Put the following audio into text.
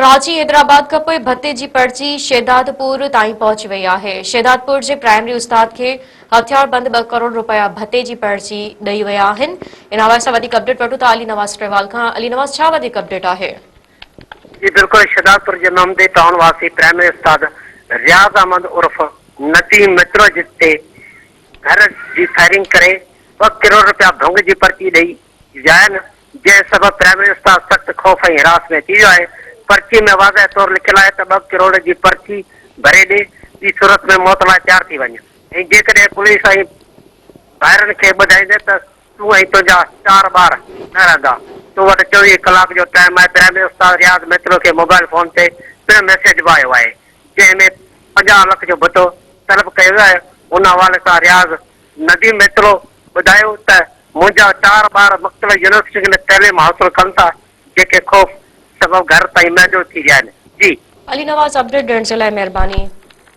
ڪراچي حيدرآباد کانپوء ڀتي جي پرچي شهدادپور تائين پهچي وئي آهي. شهدادپور جي پرائمري استاد کي هٿياربند ٻه ڪروڙ رپيا ڀتي جي پرچي ڏئي ويا آهن. ان حوالي سان وڌيڪ اپڊيٽ وٺون ٿا علي نواز ٽيوال کان. علي نواز ڇا وڌيڪ اپڊيٽ آهي؟ جي بلڪل شهدادپور جي محمدي ٽائون واسي پرائمري استاد رياض احمد عرف نديم مترو جتي گهر جي فائرنگ ڪري ٻه ڪروڙ رپيا ڀنگ جي پرچي ڏئي ويا آهن، جنهن سبب پرائمري استاد سخت خوف ۽ هراس ۾ اچي ويو آهي. پرچي ۾ واضح طور لکيل آهي ته ٻه ڪروڙ جي پرچي ڀري ڏي، ٻي صورت ۾ موت لاء تيار ٿي وڃ ۽ جيڪڏهن پوليس ۽ ڀائرن کي ٻڌائيندين ته تون ۽ تنهنجا چار ٻار نه رهندا. تو وٽ 24 ڪلاڪ جو ٽائيم آهي. پرائمري استاد رياض ميتلو کي موبائل فون تي پڻ ميسيج به آيو آهي، جنهن ۾ 50 لک جو ڀتو طلب ڪيو ويو آهي. ان حوالي سان رياض نديم ميتلو ٻڌايو ته منهنجا چار ٻار مختلف يونيورسٽين ۾ تعليم حاصل ڪن ٿا جيڪي خوف سبب گهر تائين محدود ٿي ويا آهن. جي. علي نواز اپڊيٽ ڏيڻ جي لاء مهرباني.